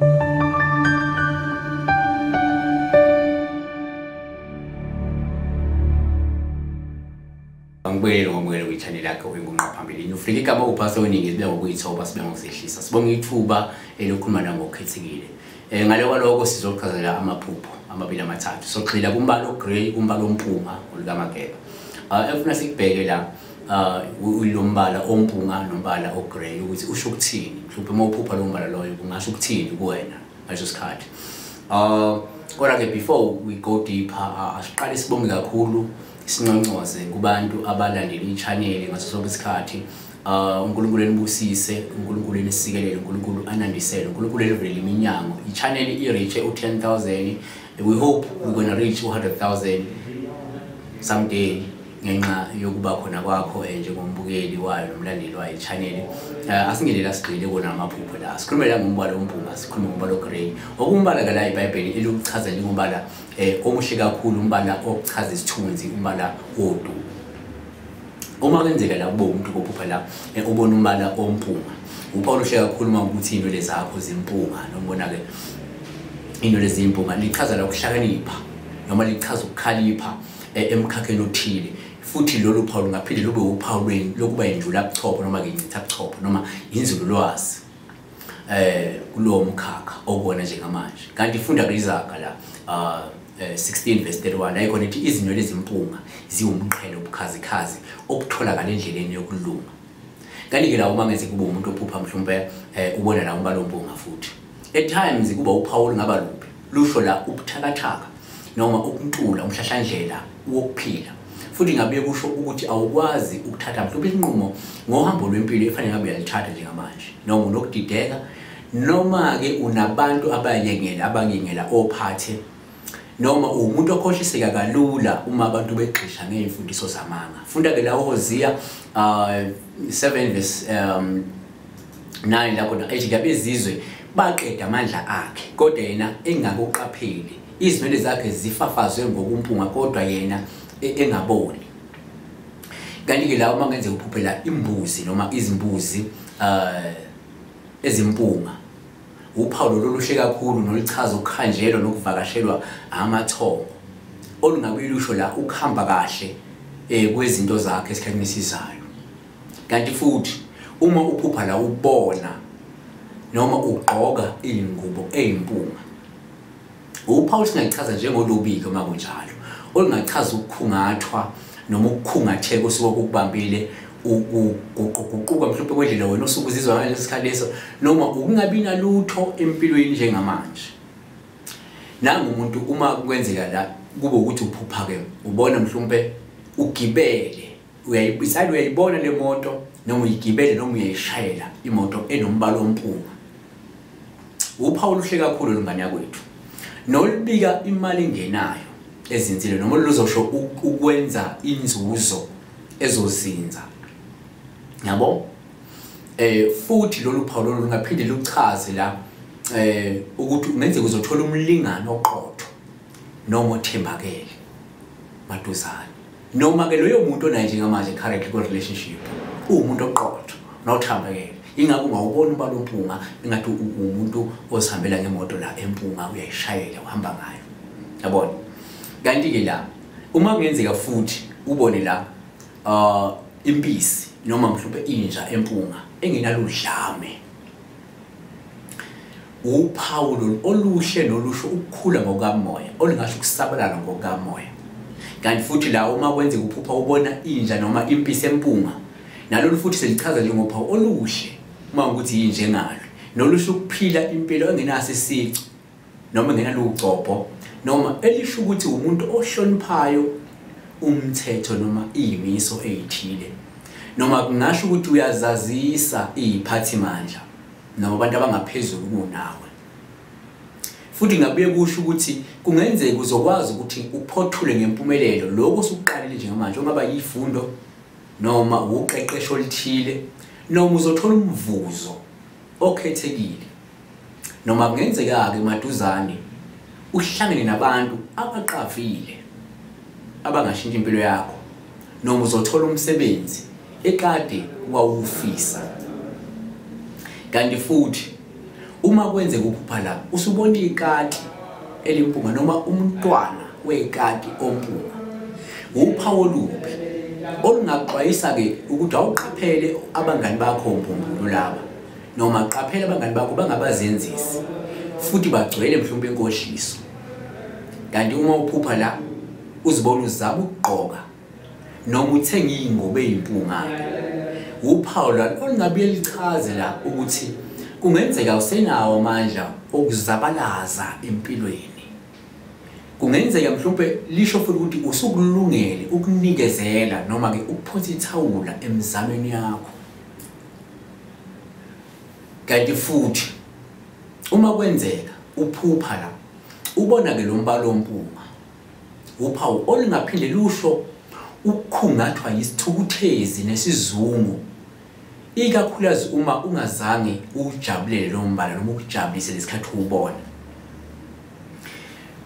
Ngibuyele ngomukele kwi-channel yakho engunqa phambili. Ufika igama uphasa oningi sibe ngokuyithoba sibe ngokuzehlisa. Sibonga ithuba elokukhuluma nangokukhethekile. Ngale kwaloko sizochazela amaphupho amabili amathathu. Sogxila kumbala o-grey, kumbala ompunga olukaMageba. Efuna sikubheke la ulombala ompunga nombala o-grey ukuthi usho ukuthini. Mhlawumbe uma uphupha lo mbala loyo kungasho ukuthini kuwena ngaleso sikhathi. Kodwa ke before we go deeper, asiqale sibonge kakhulu sinconcoze kubantu abalandela i-channel ngaso sonke isikhathi. uNkulunkulu enibusise, uNkulunkulu enisikelele, uNkulunkulu anandisele, uNkulunkulu elivulele iminyango. I-channel i-reach u-10,000. We hope we're going to reach 100,000 someday ngenxa yokuba khona kwakho njengombukeli wayo nomlandeli wayo i-channel. Asingene la sigxile kona amaphupho la. Sikhulume la ngombala ompunga, sikhulume ngombala o-grey. Okumbala ke la iBhayibheli eluchaza njengombala omuhle kakhulu, umbala ochaza isithunzi, umbala wodumo. Uma kwenzeka la kube umuntu ophupha la ubona umbala ompunga, uphawu oluhle kakhulu uma ukuthi inwele zakho zimpunga, noma ke inwele zimpunga lichaza la ukuhlakanipha noma lichaza ukukhalipha emkhakheni othile. Futhi lolu phawu lungaphinde lube uphawu lokuba injula buchopho noma ke incitha buchopho noma inzululwazi kulowo mkhakha okubona njengamanje. Kanti funda kwizaga la 16 verse 31 la ikhona ithi izinwele ezimpunga ziwumqhele obukhazikhazi obutholakala endleleni yokulunga. Kanti ke la uma ngeze kube umuntu ophupha mhlawumbe ubona la umbala ompunga futhi at times kuba uphawu olungaba lubi lusho la ubuthakathaka noma ukuntula umhlahlandlela wokuphila. Futhi ngabe kusho ukuthi awukwazi ukuthatha mhlawumbe isinqumo ngohambo lwempilo efanele ngabe uyalithatha njengamanje, noma unokudideka, noma ke unabantu abayengela abangengela ophathe, noma umuntu okhohliseka kalula uma abantu begxisha ngezimfundiso zamanga. Funda ke la uHosea 7 verse 9 la khona ethi abezizwe baqeda amandla akhe kodwa yena engakuqapheli, izinwele zakhe zifafazwe ngokumpunga kodwa yena engaboni. Kanti ke la uma ngenzeka uphuphela imbuzi noma izimbuzi ezimpunga, uphawu loluhle kakhulu noluchaza ukuhanjelwa nokuvakashelwa amathongo olungabuye lusho la ukuhamba kahle kwezinto zakhe esikhathini esizayo. Kanti futhi uma uphupha la ubona noma ugqoka ingubo eyimpunga, uphawu singachaza njengolubiko uma kunjalo, olungachaza ukukhungathwa noma ukukhungatheka osuke kukubambile, ukuguquguquka mhlawumbe kwendlela wena osuke uzizwa ngaleso sikhathi leso, noma ukungabi nalutho empilweni njengamanje. Nangu umuntu uma kwenzeka la kube ukuthi uphupha ke ubona mhlawumbe ugibele, uyayibisala uyayibona le moto noma uyigibele noma uyayishayela imoto enombala ompunga, uphawu oluhle kakhulu lungane yakwethu nolubika imali engenayo ezinzile noma luzosho ukwenza inzuzo ezozinza, yabo. Futhi lolu phawu lolu lungaphinde luchaze la ukuthi ungenzeka uzothola umlingane oqotho noma othembakele maduzane, noma ke loyo muntu onaye njengamanje currently ku relationship uwumuntu oqotho nothembakele. Ingabe ungawubona umbala ompunga ingathi umuntu osihambela ngemoto la empunga uyayishayela uhamba ngayo, yabona. Kanti ke la uma kungenzeka futhi ubone la impisi noma mhlawumbe inja empunga engenaludlame, uphawu oluhle nolusho ukukhula ngokamoya olungasho ukusabalala ngokamoya. Kanti futhi la uma kwenzeka uphupha ubona inja noma impisi empunga, nalolu futhi selichaza njengophawu oluhle uma ukuthi yinjengalo nolusho ukuphila impilo engenaso isici noma engenalugcobho, noma elisho ukuthi umuntu ohloniphayo umthetho noma imiso eyithile, noma kungasho ukuthi uyazazisa iziphathimandla noma abantu abangaphezulu kunawe. Futhi ngabuye kusho ukuthi kungenzeka uzokwazi ukuthi uphothule ngempumelelo lokho osukuqalile njengamanje, ongaba yifundo noma uqeqesho oluthile, noma uzothola umvuzo okhethekile, noma kungenzeka ke maduzane uhlangene nabantu abaqavile abangashintsha impilo yakho, noma uzothola umsebenzi ekade wawufisa. Kanti futhi Uma kwenzeka uphupha la usubona ikati elimpunga noma umntwana wekati ompunga, uphawu olubi olungaxwayisa-ke ukuthi awuqaphele abangani bakho mbumbulu laba, noma qaphele abangani bakho bangabazenzisi futhi bagcwele mhlawumbe inkohliso. Kanti uma uphupha la uzibona uzama ukugqoka noma uthenga iy'ngubo ey'mpunga-ke, uphawu lwalo olungabuye lichaze la ukuthi kungenzeka usenawo amandla okuzabalaza empilweni. Kungenzeka mhlawumbe lisho futhi ukuthi usukulungele ukunikezela noma-ke ukuphonsa ithawula emizamweni yakho. Kanti futhi uma kwenzeka uphupha la ubona-ke lo mbala ompunga, uphawu olungaphinde lusho ukukhungathwa yisithukuthezi nesizungu, ikakhulukazi uma ungazange ujabulele lo mbala noma ukujabulise lesikhathi uwubona.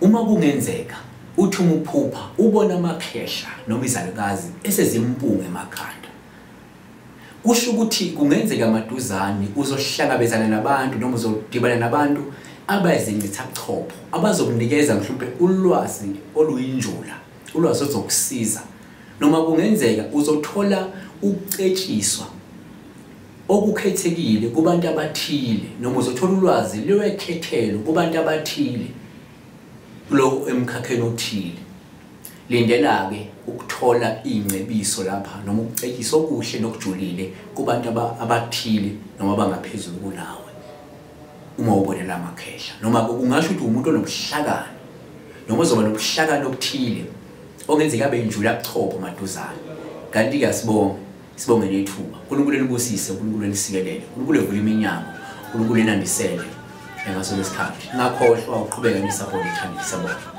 Uma kungenzeka uthi uma uphupha ubona amakhehla noma izalukazi esezimpunga emakhanda, kusho ukuthi kungenzeka maduzane uzohlangabezana nabantu noma uzodibana nabantu abayizincithabuchopho abazokunikeza mhlawumbe ulwazi oluyinjula, ulwazi oluzokusiza, noma kungenzeka uzothola ukucetshiswa okukhethekile kubantu abathile, noma uzothola ulwazi lwekhethelo kubantu abathile lo emkhakheni othile. Lindela-ke ukuthola iy'ngcebiso lapha noma ukucetshiswa okuhle nokujulile kubantu abathile noma abangaphezulu kunawe uma ubonela amakhehla. Noma kungasho ukuthi umuntu onobuhlakani noma ozoba nobuhlakani obuthile ongenzeka abe injula buchopho maduzane. Kanti-ke asibonge, sibonge nethuba. uNkulunkulu enibusise, uNkulunkulu enisikelele, uNkulunkulu evule iminyango, uNkulunkulu enandisele ngaso lesikhathi. Ngakhohlwa ukuqhubeka ni-support i-channel. Siyabonga.